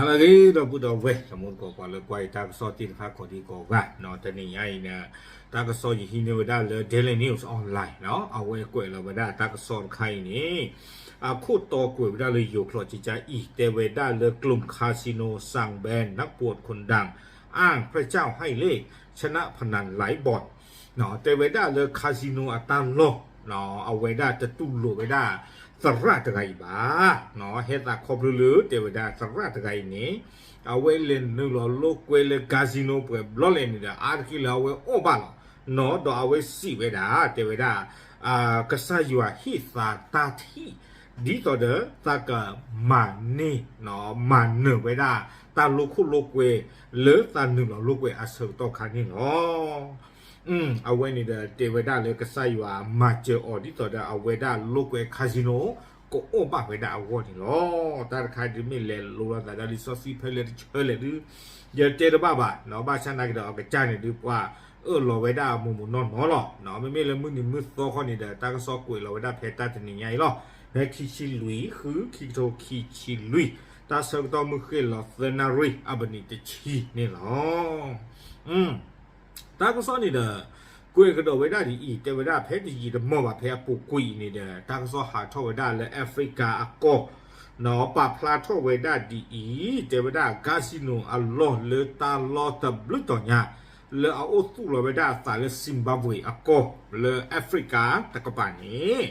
အဂ့ၤ ဒီပုၢ်ဒီဝဲၢ် တမူတကိး ပှၤလၢကွၢ်ယတၢ်ကစီၣ်သ့ၣ်တဖၣ်ကိးဒံကိးဂၤ, တနံၤညါအံၤန့ၣ် တၢ်ကစီၣ်ယဟံးန့ၢ်ဝဲဒၣ်လၢ Daily News Online အဝဲကွဲးလီၤဝဲဒၣ်တၢ်ကစီၣ်တခါအံၤန့ၣ် အခိၣ်တီကွဲးဝဲဒၣ်လၢယိၤကျိာ်ကကါအံၤ တဲဝဲဒၣ်လၢ กลุ่มคาสิโนสั่งแบนนักบอลคนดัง อ้างพระเจ้าไฮเล่ชนะพนันไลฟ์บอล တဲဝဲဒၣ်လၢ casino အတၢ်လီၢ် အဝဲဒၣ်တတူၢ်လိာ်ဝဲဒၣ်သရၣ်တဂၤအံၤဘၣ်. ဟဲသးခီဖျိလၢတဲဝဲဒၣ်သရၣ်တဂၤအံၤန့ၣ် အဝဲလဲၤနုာ်လီၤလိာ်ကွဲလၢ casino ပှဲၤဘျီလဲၣ်န့ၣ်ဒီး အါတက့ၢ်လၢအဝဲအီၣ်ဘၣ်လီၤ. ဒီးအဝဲစံးဝဲဒၣ် တဲဝဲဒၣ် ကစၢ်ယွၤဟ့ၣ်သးတၢ်ထံၣ် ဒ်သိးဒီးသးကမၤန့ၢ် မၤနၢၤဝဲဒၣ် တၢ်လိာ်ခိၣ်လိာ်ကွဲ လၢသးနုာ်လီၤလိာ်ကွဲအဆၢကတီၢ်ခါန့ၣ်လီၤ. အဝဲန့ၣ်ဒီးတဲဝဲဒၣ်လၢကစၢ်ယွၤမၤစၢၤအီၤ ဒ်သိးဒီးအဝဲဒၣ်လိာ်ကွဲ casino ကအီၣ်ဘၣ်ဝဲဒၣ်အဂီၢ်န့ၣ်လီၤ. တၢ်တခါဒ်မ့ၢ်လဲၤလိလီၤသးဒၣ်လံာ်စီဆှံဖဲလဲၣ်တဆၢလဲၣ်ဒု ယတဲတဘၣ်ဘၣ် ဘၣ်ဆၣ်နာ်က့ဒီးအကစၢ်န့ၣ်ဒုးပှၤအၢၣ်လီၤဝဲဒၣ်မိၢ်မိၢ်နီၢ်နီၢ်လီၤ. မ့မ့ၢ်လၢမုၢ်နံၤမုၢ်သီခီန့ၣ်ဒီး တၢ်ကစီၣ်ကွဲးလီၤဝဲဒၣ်ဖဲတၢ်တနံၤညါအံၤလီၤ. ဖဲခံဆံလွံၢ် ဃု ခံကထိခံဆံလွံၢ် တၢ်ဆၢကတီၢ်မုၢ်ဃ့ၢ်လီၤသၢနၣ်ရံၣ် အဘၣ်နံၤတဆံန့ၣ်လီၤ. တၢ်ကစီၣ်န့ၣ်ဒီး ကွဲးကဒီးဝဲဒၣ်ဒ်အံၤ တဲဝဲဒၣ်ဖဲတယံာ်တမီၢ်ဘၣ် ဖဲအပူၤကွံာ်အံၤန့ၣ်ဒီး တၢ်ကစီၣ်ဟးထီၣ်ဝဲဒၣ်လၢ Africa အကီၢ် ပာ်ဖျါထီၣ်ဝဲဒၣ်ဒ်အံၤ တဲဝဲဒၣ် casino အလီၢ်လၢတၢ်လီၢ်တဘျုးတီၤညါ လၢအအိၣ်သူၣ်လီၤဝဲဒၣ်အသးလၢ Zimbabwe အကီၢ် လၢ Africa တကပၤန့ၣ်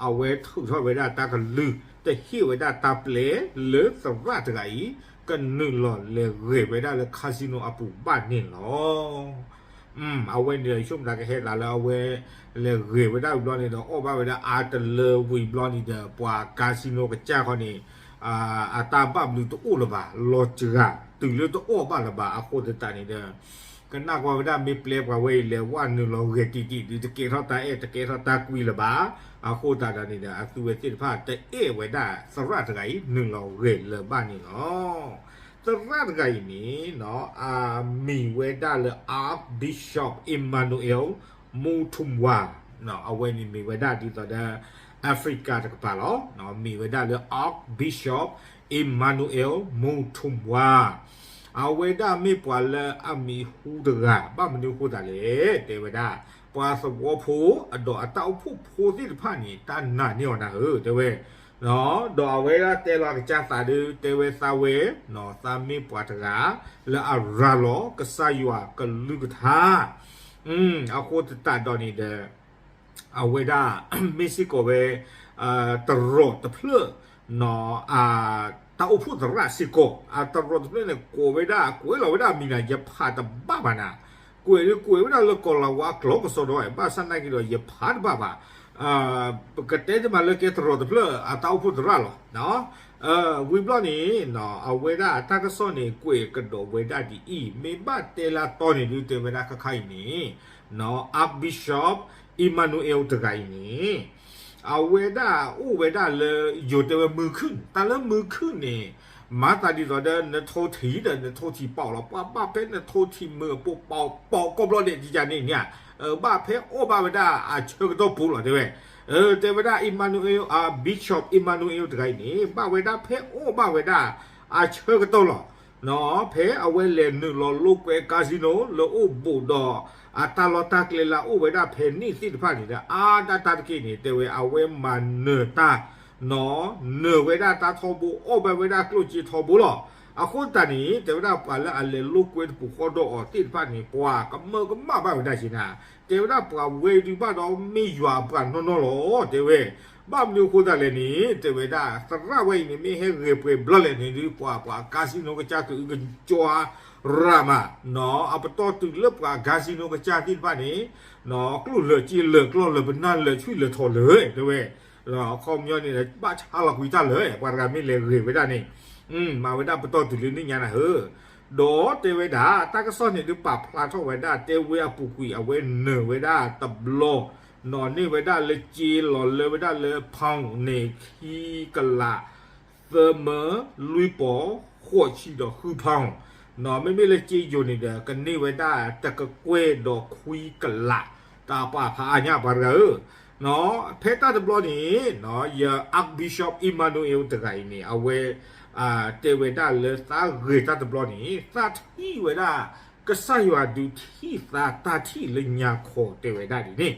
အဝဲထုးထီၣ်ဝဲဒၣ်တၢ်ကလုၢ် တဟ့ၣ်ဝဲဒၣ်တၢ်ပျဲလၢသရၣ်တဂၤအံၤ ကနုာ်လီၤလဲၤဂဲၤဝဲဒၣ်လၢ casino အပူၤဘၣ်န့ၣ်လီၤ. အဝဲန့ၣ်ဒီး ယဆိကမိၣ်သးကဟဲသးလၢအဝဲ လဲၤဂဲၤဝဲဒၣ်ဝံၤဘျီန့ၣ်ဒီး အီၣ်ဘၣ်ဝဲဒၣ်အါတလၢဝံၤဘျီန့ၣ်ဒီး ပှၤ casino ကစၢ်ခီန့ၣ် အတၢ်ဘၣ်ဘျုးတအိၣ်လၢၤဘၣ် လီၤစှၤ တုၤလၢတအီၣ်ဘၣ်လၢၤဘၣ် အဃိသတးန့ၣ်ဒီး ကနၣ်ကွၢ်ဝဲဒၣ်မ့ၢ်ပျဲပှၤဝဲအံၤလဲၤဝဲနုာ်လီၤဂဲၤတံၢ်တံၢ်ဒုး တကဲထီၣ်တၢ်အဲၣ် တကဲထီၣ်တၢ်ကွံလၢၤဘၣ်. အဃိသတးဒီးန့ၣ်ဒီး အသုဝဲသ့ၣ်တဖၣ်တအဲၣ်ဝဲဒၣ်သရၣ်တဂၤအံၤ နုာ်လီၤဂဲၤလၢၤဘၣ်န့ၣ်လီၤ. သရၣ်တဂၤအံၤန့ၣ် အမံၤဝဲဒၣ်လၢ Archbishop Emmanuel Mutumwa အဝဲန့ၣ်မ့ၢ်ဝဲဒၣ်ဒ်သိးဒီး Africa တကပၤလီၤ. မ့ၢ်ဝဲဒၣ်လၢ Archbishop Emmanuel Mutumwa အဝဲဒၣ်မ့ၢ်ပှၤလၢအမံၤဟူတဂၤ ဘၣ်မနုၤအဃိသတးလဲၣ် တဲဝဲဒၣ် ပှၤသဝီဖိ အဒီးအတၢ်အိၣ်ဖှိၣ်ဖိသ့ၣ်တဖၣ်န့ၣ် တၢ်နာ်န့ၢ်အီၤနၤဧၢ တဲဝဲ ဒီးအဝဲဒၣ်တဲလီၤအကစၢ်သးဒုး တဲဝဲသးဝဲ သးမ့ၢ်ပှၤတဂၤ လၢအရၤလီၤကစၢ်ယွၤကလုၢ်ကထါ အဃိသတးဒီးန့ၣ်ဒီး အဝဲဒၣ် မ့ၢ်စ့ၢ်ကီးဝဲ တရီးတဖျၢၣ် တၢ်အိၣ်ဖှိၣ်သရၣ်စ့ၢ်ကီး အတရီးတဖျၢၣ်န့ၣ် ကိးဝဲဒၣ် ကွဲးလီၤဝဲဒၣ်အမံၤန့ၣ် ယဖးတဘၣ်ဘၣ်နၤ, ကွဲးဒုးကွဲးဝဲဒၣ်လၢကီၤလၤဝါကျိာ်ကစီဒီ ဘၣ်ဆၣ်နာ်က့ဒီး ယဖးတဘၣ်ဘၣ်. ပကတဲတမံၤလၢကဲတရီးတဖျၢၣ် အတၢ်အိၣ်ဖှိၣ်သရၣ်လီၤ. ဝံၤဘျီန့ၣ် အဝဲဒၣ်တၢ်ကစီၣ်န့ၣ် ကွဲးကဒီးဝဲဒၣ်ဒ်အံၤ မ့ၢ်ဘၣ်တဲလၢတီန့ၣ်ဒုး တဲဝဲဒၣ်ခါခါအံၤန့ၣ် Archbishop Emmanuel တဂၤအံၤန့ၣ် အဝဲဒၣ်အိၣ်ဝဲဒၣ်လၢ ယိၤတဲဝဲမုၢ်ခုၣ်န့ၣ် တၢ်လၢမုၢ်ခုၣ်န့ၣ် မၤသးဒ်သိးဒီး နထိထံၣ်ဒီး နထိထံၣ်ပီးလီၤ ပှၤဘၣ်ဖဲနထိထံၣ်မုၢ်အပူၤပီး ပီးကီၢ်ဘျီဒဲး ကကန့ၣ်န့ၣ် ဘၣ်ဖဲအီၣ်ဘၣ်ဝဲဒၣ်အဆၢကတီၢ်ပူၤလီၤ တဲဝဲ. တဲဝဲဒၣ် Emmanuel အ Bishop Emmanuel တဂၤအံၤန့ၣ် ဘၣ်ဝဲဒၣ်ဖဲအီၣ်ဘၣ်ဝဲဒၣ်အဆၢကတီၢ်လီၤ. ဖဲအဝဲလဲၤနုာ်လီၤလိာ်ကွဲ casino လၢအိၣ်ဘူးဒီး အတၢ်လီၢ်တၢ်ကျဲလၢအအိၣ်ဝဲဒၣ်ဖဲန့ၣ်သ့ၣ်တဖၣ်န့ၣ်ဒီး အါဒၣ်တၢ်တက့ၢ်န့ၣ် တဲဝဲအဝဲမၤနၢၤတၢ် နၢၤဝဲဒၣ်တၢ်ထီဘိ အီၣ်ဘၣ်ဝဲဒၣ်ကျိၣ်စ့ထီဘိလီၤ. အဃိသတးန့ၣ် တဲဝဲဒၣ်ပှၤလၢအလဲၤလိာ်ကွဲတပူၤဃီဒီးအီၤသ့ၣ်တဖၣ်န့ၣ် ပှၤကမၢကမၣ်ဘၣ်ဝဲဒၣ်က့နၤ, တဲဝဲဒၣ်ပှၤဝဲဒုးဘၣ်ဒီးမ့ၢ်ယွၤအပှၤနီၢ်နီၢ်လီၤ တဲဝဲ. ဘၣ်မနုၤအဃိသတးလဲၣ်န့ၣ် တဲဝဲဒၣ် သရၣ်ဝဲအံၤန့ၣ် မ့ၢ်ဟဲဂဲၤပှဲၤဘျီလဲၣ်န့ၣ်ဒုး ပှၤ ပှၤ casino ကစၢ်ကအုကကွၢ်ရၤမး အပတီၢ်တုၤလၢပှၤ casino ကစၢ်သ့ၣ်တဖၣ်န့ၣ် ကျိၣ်လၢာ်စ့လၢာ် ကျီၢ်လၢာ်ပနၢ်လၢာ် ဆွံၣ်လၢာ်ထီၣ်လၢာ် တဲဝဲ. အခီပညီန့ၣ် ဘၣ်ဆါလီၤကွံာ်တၢ်လၢာ် ပှၤတဂၤမ့ၢ်လဲၤဂဲၤဝဲဒၣ်န့ၣ် မၤဝဲဒၣ်ပတီၢ်တုၤလၢန့ၣ်ညါနၤဧၢ. ဒီးတဲဝဲဒၣ် တၢ်ကစီၣ်န့ၣ်ဒုးပာ်ဖျါထီၣ်ဝဲဒၣ် တဲဝဲအပူၤကွံာ် အဝဲနၢၤဝဲဒၣ်တဘျီ နီၢ်န့ၢ်ဝဲဒၣ်လၢစ့လီၤလၢဝဲဒၣ်လၢ pound န့ၣ် ခံကလး သၢမၢ လွံၢ်ပီၤ ဃိးဆံဒီးဃု pound နီၢ်မ့မ့ၢ်လၢစ့ယိၤန့ၣ်ဒီး ကန့ၢ်ဝဲဒၣ်တကကွဲၢ်ဒီးခွံကလး တၢ်ပာ်ဖးအါညါပှၤတဂၤဧၢ. ဖဲတၢ်တဘျီန့ၣ် ယ Archbishop Emmanuel တဂၤအံၤန့ၣ် အဝဲ တဲဝဲဒၣ်လၢသးဂဲၤတၢ်တဘျီန့ၣ် သးထံၣ်ဝဲဒၣ် ကစၢ်ယွၤဒုးထံၣ်သးတၢ်ထံၣ်လၢညါခီ တဲဝဲဒၣ်ဒ်န့ၣ်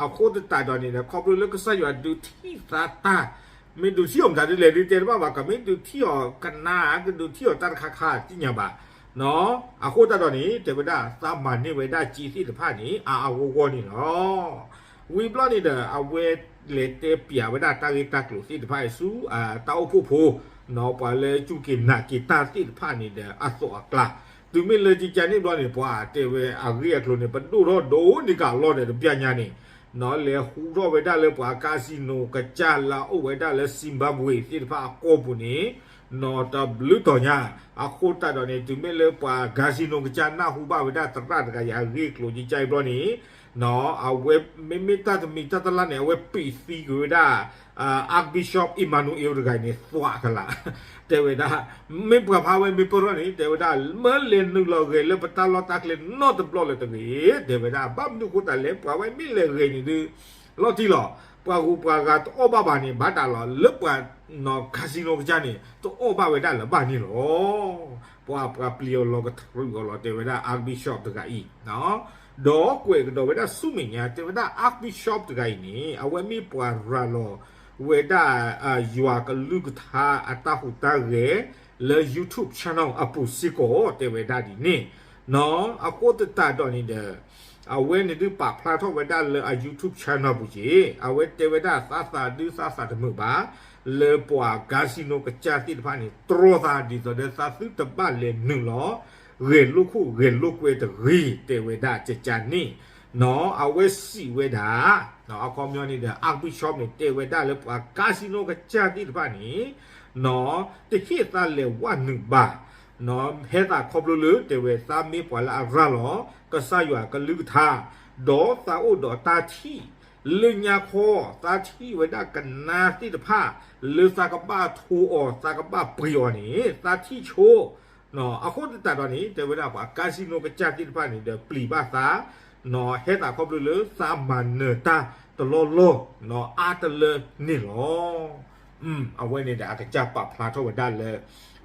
အဃိသတးဒီးန့ၣ်ဒီး ခီဖျိလၢကစၢ်ယွၤဒုးထံၣ်သးတၢ် မ့ၢ်ဒုးထံၣ်အီၤမတၤဒ်လဲၣ်ဒုးတဲတဘၣ်ဘၣ် ကမ့ၢ်ဒုးထံၣ်အီၤကနၣ် ကဒုးထံၣ်အီၤတၢ်တခါခါသ့ၣ်ညါဘၣ် အဃိသတးဒီးန့ၣ် တဲဝဲဒၣ်သးမၤန့ၢ်ဝဲဒၣ်စ့သ့ၣ်တဖၣ်န့ၣ် အါအါဂီၢ်ဂီၢ်န့ၣ်လီၤ. ဝံၤဘျီန့ၣ်ဒီး အဝဲလဲၤတဲပျးဝဲဒၣ်တၢ်ဂ့ၢ်တၢ်ကျိၤသ့ၣ်တဖၣ်အံၤဆူ တၢ်အိၣ်ဖှိၣ်ဖိ ပှၤလၢစူၢ်က့ၤနာ်က့ၤတၢ်သ့ၣ်တဖၣ်န့ၣ်ဒီး အသိးအကျါ တုၤမ့ၢ်လၢကကန့ၣ်ဘျီန့ၣ် ပှၤတဲဝဲအဂ့ၢ်အကျိၤန့ၣ် ပဒိၣ်ထီၣ်ဒိၣ်န့ၢ်ကလီၢ်ဒီးတဘျီညါန့ၣ် လဲၤဟူထီၣ်ဝဲဒၣ်လၢပှၤ casino ကစၢ်လၢအအိၣ်ဝဲဒၣ်လၢ Zimbabwe သ့ၣ်တဖၣ်အကီၢ်ပူၤန့ၣ် နီၢ်တဘျုးတီၤညါ အဃိသတးဒီးန့ၣ် တုၤမ့ၢ်လၢပှၤ casino ကစၢ်နၢ်ဟူဘၣ်ဝဲဒၣ်သရၣ်တဂၤအံၤအဂ့ၢ်အကျိၤကကါအံၤဘျီန့ၣ် အဝဲမ့မ့ၢ်တၢ်တမံၤတၢ်တလါန့ၣ် အဝဲပံးသံကွံာ်ဝဲဒၣ် Archbishop Emmanuel တဂၤအံၤန့ၣ် သွးကလာ် တဲဝဲဒၣ် မ့ၢ်ပှၤဖးဝဲမ့ၢ်ပၢၢ်ထီၣ်န့ၣ် တဲဝဲဒၣ် မ့ၢ်လဲၤနုာ်လီၤဂဲၤလၢပတၢ်လီၢ်တၢ်ကျဲနီတဘျီလၢၤတဂ့ၤ တဲဝဲဒၣ် ဘၣ်မနုၤအဃိသတးလဲၣ် ပှၤဝဲမ့ၢ်လဲၤဂဲၤန့ၣ်ဒုး လီၤတံၢ်လီၤ ပှၤဂုၤပှၤဂၤတအီၣ်ဘၣ်ဘၣ်န့ၣ် ဘၣ်တၢ်လီၤ လၢပှၤ casino ကစၢ်န့ၣ် တအီၣ်ဘၣ်ဝဲဒၣ်လၢၤဘၣ်န့ၣ်လီၤ. ပှၤပှၤပျံၤအီၤလီၤကတြူးအီၤလီၤ တဲဝဲဒၣ် Archbishop တဂၤအံၤ ဒီးကွဲးကဒီးဝဲဒၣ်ဆူမဲာ်ညါ တဲဝဲဒၣ် Archbishop တဂၤအံၤန့ၣ် အဝဲမ့ၢ်ပှၤရၤလီၤဝဲဒၣ် ယွၤကလုၢ်ကထါအတၢ်ဟူးတၢ်ဂဲၤလၢ YouTube channel အပူၤစ့ၢ်ကီး တဲဝဲဒၣ်ဒ်န့ၣ် အဃိသတးဒီးန့ၣ်ဒီး အဝဲန့ၣ်ဒုးပာ်ဖျါထီၣ်ဝဲဒၣ်လၢအ YouTube channel ပူၤက့ၤ အဝဲတဲဝဲဒၣ်သးသးဒုးသးသးတမုာ်ဘၣ် လၢပှၤ casino ကစၢ်သ့ၣ်တဖၣ်န့ၣ် တြီသးဒ်သိးဒီးသးသုတဘၣ်လဲၤနုာ်လီၤ ဂဲၤလိာ်ခိၣ်ဂဲၤလိာ်ကွဲတဂ့ၤ တဲဝဲဒၣ်ကကါန့ၣ် အဝဲစံးဝဲဒၣ် အခီပညီန့ၣ်ဒီး Archbishop န့ၣ် တဲဝဲဒၣ်လၢပှၤ casino ကစၢ်သ့ၣ်တဖၣ်န့ၣ် တဟ့ၣ်သးလဲၤဝဲနုာ်ဘၣ် ဟဲသးခီဖျိလၢ တဲဝဲသးမ့ၢ်ပှၤလၢအရၤလီၤ ကစၢ်ယွၤကလုၢ်ကထါ ဒီးသးအိၣ်ဒီးတၢ်ထံၣ် လၢညါခီ သးထံၣ်ဝဲဒၣ်ကနါသ့ၣ်တဖၣ် လၢသးကဘၣ်ထိအီၤ သးကဘၣ်ပှ့ၤအီၤန့ၣ် သးထံၣ်ဆိ အဃိသတးဒီးန့ၣ် တဲဝဲဒၣ်ပှၤ casino ကစၢ်သ့ၣ်တဖၣ်န့ၣ်ဒီး ပျံၤဘၣ်သး ဟဲသးခီဖျိလၢသးမၤနၢၤတၢ်တလီၢ်လီၢ် အါတလၢန့ၣ်လီၤ. အဝဲန့ၣ်ဒီးအကစၢ်ပာ်ဖျါထီၣ်ဝဲဒၣ်လၢ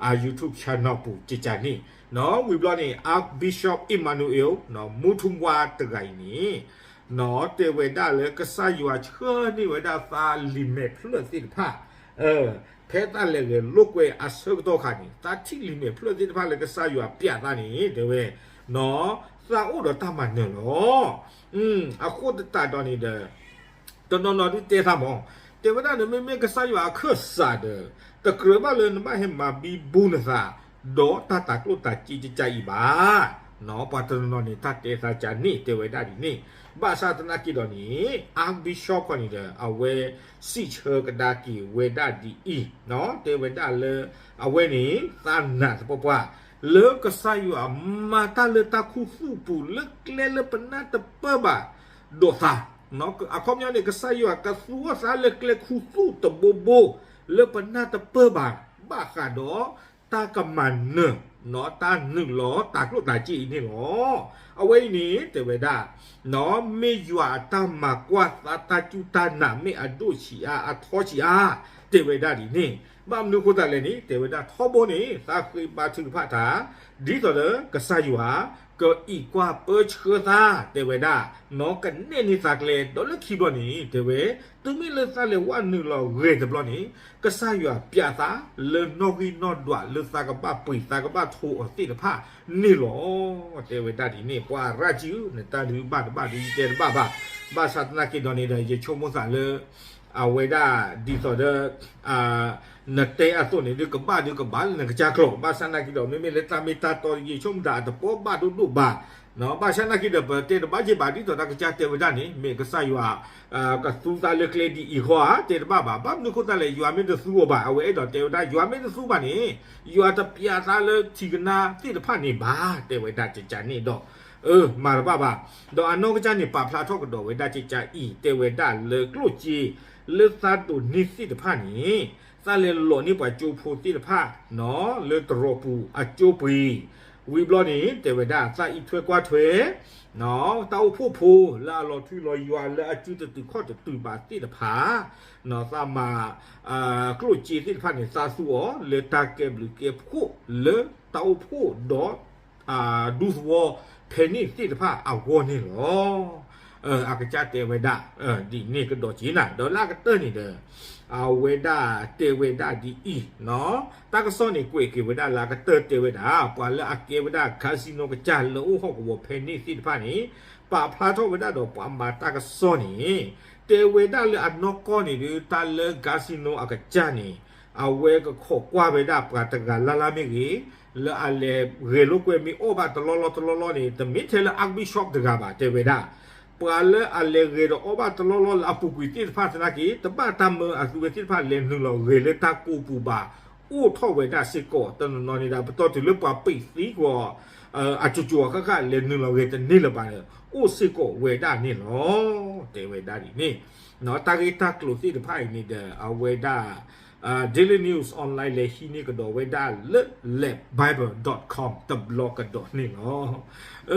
အ YouTube channel ပူၤကကါန့ၣ် ဝံၤဘျီန့ၣ် Archbishop Emmanuel မူထူဝါတဂၤအံၤန့ၣ် တဲဝဲဒၣ်လၢကစၢ်ယွၤဆှၢန့ၢ်ဝဲဒၣ်သးလံာ်မဲာ်ဖျၢၣ်သ့ၣ်တဖၣ် ဖဲသးလဲၤဂဲၤလိာ်ကွဲအဆၢကတီၢ်ခါန့ၣ် သးထံၣ်လံာ်မဲာ်ဖျၢၣ်သ့ၣ်တဖၣ်လၢကစၢ်ယွၤပျးသးန့ၣ် တဲဝဲ သးအိၣ်ဒီးတၢ်မၤနၢၤလီၤ. အဃိသတးဒီးန့ၣ်ဒီး တနီၤနီၤဒုးတဲသးမး တဲဝဲဒၣ်န့ၣ် မ့မ့ၢ်ကစၢ်ယွၤအခၢၣ်စးဒီး တကြၢးဘၣ်လၢနဘၣ်ဟဲမၤဘံဘူနသး ဒီးတၢ်တၤကျိၣ်တၤစ့ကကါအံၤဘၣ်. ပှၤတနီၤနီၤန့ၣ် တၢ်တဲသးကန့ၣ် တဲဝဲဒၣ်ဒ်န့ၣ် ဘၣ်ဆၣ်သနာ်က့ဒီးန့ၣ် Archbishop ခီန့ၣ်ဒီး အဝဲစံးဆၢကဒါက့ၤဝဲဒၣ်ဒ်အံၤ တဲဝဲဒၣ်လၢ အဝဲန့ၣ် သးနာ်သပှၢ်ပှၢ် လၢကစၢ်ယွၤမၤတၢ်လၢတၢ်ခူသူၣ်ပူၤ လၢကျဲလၢပနၢ်တပၢၢ်ဘၣ် ဒီးသး အခီပညီန့ၣ် ကစၢ်ယွၤကသူအီၤသးလၢကျဲခူသူၣ်တဘိဘိ လၢပနၢ်တပၢၢ်ဘၣ် ဘၣ်ဃးဒီး တၢ်ကမၤနၢၤ တၢ်နုာ်လီၤတၤကျိၣ်တၤစ့အံၤန့ၣ်လီၤ. အဝဲအံၤန့ၣ် တဲဝဲဒၣ် မ့ၢ်ယွၤအတၢ်မၤကွၢ်သးတၢ်စူၢ်တၢ်နာ်မ့ၢ်အဒိၣ်ဆံးအါ အထီဆံးအါ တဲဝဲဒၣ်ဒ်န့ၣ် ဘၣ်မနုၤအဃိသတးလဲၣ်န့ၣ် တဲဝဲဒၣ်ထီဘိန့ၣ် သးဃ့ဘါထုကဖၣ်တၢ် ဒ်သိးလၢကစၢ်ယွၤ ကအံးကွၢ်ပၢဆှၢသး တဲဝဲဒၣ် နီၢ်ကနဲၣ်န့ၢ်သးကျဲ ဒီးလၢခံဘျီန့ၣ် တဲဝဲ တုၤမ့ၢ်လၢသးလဲၤဝဲနုာ်လီၤဂဲၤတဘျီန့ၣ် ကစၢ်ယွၤပျးသးလၢနီၣ်ဂံၢ်နီၣ်ဒွးလၢသးကဘၣ်ပှ့ၤသးကဘၣ်ထိအီၤသ့ၣ်တဖၣ်န့ၣ်လီၤ. တဲဝဲဒၣ်ဒ်န့ၣ် ပှၤရၤစု နတၢ်ဒုးဘၣ်တဘၣ်ဒုးယတဲတဘၣ်ဘၣ်. ဘၣ်ဆၣ်သနာ်က့ဒီးန့ၣ်ဒီး ယဆိကမိၣ်သးလၢ အဝဲဒၣ်ဒ်သိးဒီး နတဲအသိးန့ၣ် ဒုးကဘၣ်ဒုးကဘၣ်လၢနကစၢ်ကျိာ် ဘၣ်ဆၣ်သနာ်က့ဒီး မ့မ့ၢ်လၢတၢ်မ့ၢ်တၢ်တီ ယဆိကမိၣ်တၢ်အတပီဘၣ်ဒိၣ်ဒိၣ်ဘၣ်. ဘၣ်ဆၣ်သနာ်က့ဒီး ပတဲတဘၣ်က့ၤဘၣ် ဒ်သိးတၢ်ကစၢ်တဲဝဲဒၣ်န့ၣ် မ့ၢ်ကစၢ်ယွၤ ကသူသးလၢကျဲဒ်အံၤဃီဧါ တဲတဘၣ်ဘၣ်. ဘၣ်မနုၤအဃိသတးလဲၣ် ယွၤမ့ၢ်တသူအီၤဘၣ်. အဝဲအဲၣ်ဒိးတဲဝဲဒၣ် ယွၤမ့ၢ်တသူဘၣ်န့ၣ် ယွၤတပျးသးလၢထံကနါသ့ၣ်တဖၣ်န့ၣ်ဘၣ် တဲဝဲဒၣ်ကကါန့ၣ်ဒီး အၢ မၤတဘၣ်ဘၣ်. ဒီးအနီၢ်ကစၢ်န့ၣ် ပာ်ဖျါထီၣ်ကဒီးဝဲဒၣ်ကကါအံၤ တဲဝဲဒၣ်လၢကျိၣ်စ့ လၢသးဒိးန့ၢ်သ့ၣ်တဖၣ်န့ၣ် သးလဲၤလီၤန့ၢ်ပှၤကၠိဖိသ့ၣ်တဖၣ် လၢတရီးပူၤအကၠိပှ့ၤ ဝံၤဘျီန့ၣ် တဲဝဲဒၣ် သးအံးထွဲကွၢ်ထွဲ တၢ်အိၣ်ဖှိၣ်ဖိလၢအလီၤထူလီၤယွၤလၢအစုတတုာ်ခီၣ်တတုာ်ဘၣ်သ့ၣ်တဖၣ်, သးမၤ ကျိၣ်စ့သ့ၣ်တဖၣ်န့ၣ် သးသူအီၤလၢတၢ်ကဲဘျုးကဲဖှိၣ်လၢတၢ်အိၣ်ဖှိၣ်ဒီး ဒူသဝီဖဲန့ၣ်သ့ၣ်တဖၣ်အဂီၢ်န့ၣ်လီၤ. အကစၢ်တဲဝဲဒၣ် ဒ်န့ၣ်ကဒီးက့ၤနၤ ဒီးလၢအကတၢၢ်န့ၣ်ဒီး အဝဲဒၣ်တဲဝဲဒၣ်ဒ်အံၤ, တၢ်ကစီၣ်န့ၣ်ကွဲးက့ၤဝဲဒၣ်လၢအကတၢၢ်တဲဝဲဒၣ် ပှၤလၢအကဲဝဲဒၣ် casino ကစၢ်လၢအိၣ်ဟီၣ်ကဝီၤဖဲန့ၣ်သ့ၣ်တဖၣ်န့ၣ် ပာ်ဖျါထီၣ်ဝဲဒၣ်ဒီးပှၤမၤတၢ်ကစီၣ်န့ၣ် တဲဝဲဒၣ်လၢအနီၢ်ကီၢ်န့ၣ်ဒီး တၢ်လၢ casino အကစၢ်န့ၣ် အဝဲကခိးကွၢ်ဝဲဒၣ်ပှၤတဂၤလၢ်လၢ်မ့ၢ်ဂ့ၤ, လၢအလဲၤဂဲၤလိာ်ကွဲမ့ၢ်အီၣ်ဘၣ်တလီၢ်လီၢ်တလီၢ်လီၢ်န့ၣ် တမ့ၢ်ထဲလၢ Archbishop တဂၤဘၣ် တဲဝဲဒၣ်, ပှၤလၢအလဲၤဂဲၤဒီးအီၣ်ဘၣ်တလီၢ်လီၢ်လၢအပူၤကွံာ်သ့ၣ်တဖၣ်သနာ်က့ တဘၣ်တၢ်မၢအသုဝဲသ့ၣ်တဖၣ်လဲၤနုာ်လီၤဂဲၤလၢတၢ်ကိးပူၤဘၣ် အိၣ်ထီၣ်ဝဲဒၣ်စ့ၢ်ကီး တနီၤနီၤန့ၣ်ဒီး ပတီၢ်တုၤလၢပှၤပ့းသံကွီၤ အကၠိကၠိအဃၣ်ဃၣ်လဲၤနုာ်လီၤဂဲၤတန့ၢ်လၢၤဘၣ်န့ၣ် အိၣ်စ့ၢ်ကီးဝဲဒၣ်န့ၣ်လီၤ. တဲဝဲဒၣ်ဒ်န့ၣ် တၢ်ဂ့ၢ်တၢ်ကျိၤသ့ၣ်တဖၣ်အံၤန့ၣ်ဒီး အဝဲဒၣ် Daily News Online လဲၤဟံးန့ၢ်ကဒီးဝဲဒၣ်လၢ လၢ bible dot com တဘျီကဒီးန့ၣ်လီ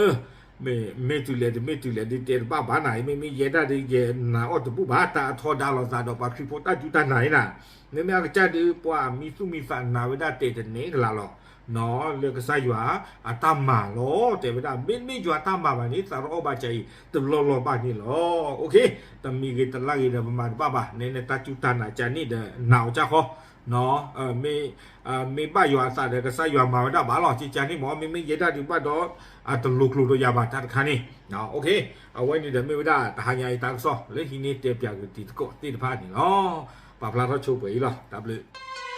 ၤ. မ့ၢ်တုၤလဲၣ်တမ့ၢ်တုၤလဲၣ် ဒုးတဲတဘၣ်ဘၣ်နၤ မ့မ့ၢ်ယဲဒၣ်ဒုးယဲနာ်အီၤတဘူၣ်ဘၣ် တၢ်အထီဒါလိာ်သးဒီးပှၤခရံာ်ဖိတၢ်ဒုးတၢ်နာ်အံၤနၤ, မ့မ့ၢ်အကစၢ်ဒုး ပှၤမံသူၣ်မံသးနာ်ဝဲဒၣ်တဲာ်တန့ၢ်ကလၤလီၤ လၢကစၢ်ယွၤအတၢ်မၤလီၤ. တဲဝဲဒၣ် မ့တမ့ၢ်ယွၤတၢ်မၤဘၣ်န့ၣ် သးတအီၣ်ဘၣ်ကၢ်အံၤ တဘျီလီၤဘၣ်န့ၣ်လီၤ. တမံၤဂ့ၤတလါဂ့ၤဒီးပမၤတဘၣ်ဘၣ် နဲန့ၣ်တၢ်စူၢ်တၢ်နာ်ကၢ်န့ၣ်ဒီး နာ်အီၤကၢ်ဃီ မ့ၢ်ဘၣ်ယွၤအသးဒီး ကစၢ်ယွၤမၤဝဲဒၣ်ဘၣ်လီၤ ကၢ်ကၢ်န့ၣ်မ့ၢ် မ့မ့ၢ်ယဲဒၣ်ဒုးဘၣ်ဒီး တလိၤကျိၤဒီးယၤဘၣ်တၢ်တခါန့ၣ် အဝဲန့ၣ်ဒီးမ့ၢ်ဝဲဒၣ်တဟါညါအံၤတၢ်ကစီၣ်လၢဟံးန့ၢ်တဲပၠးက့ၤတံၤသကိးသ့ၣ်တဖၣ်န့ၣ်လီၤ. ပာ်ဖျါထီၣ်ဆိပှဲၤအံၤလီၤ တၢ်ဘျုး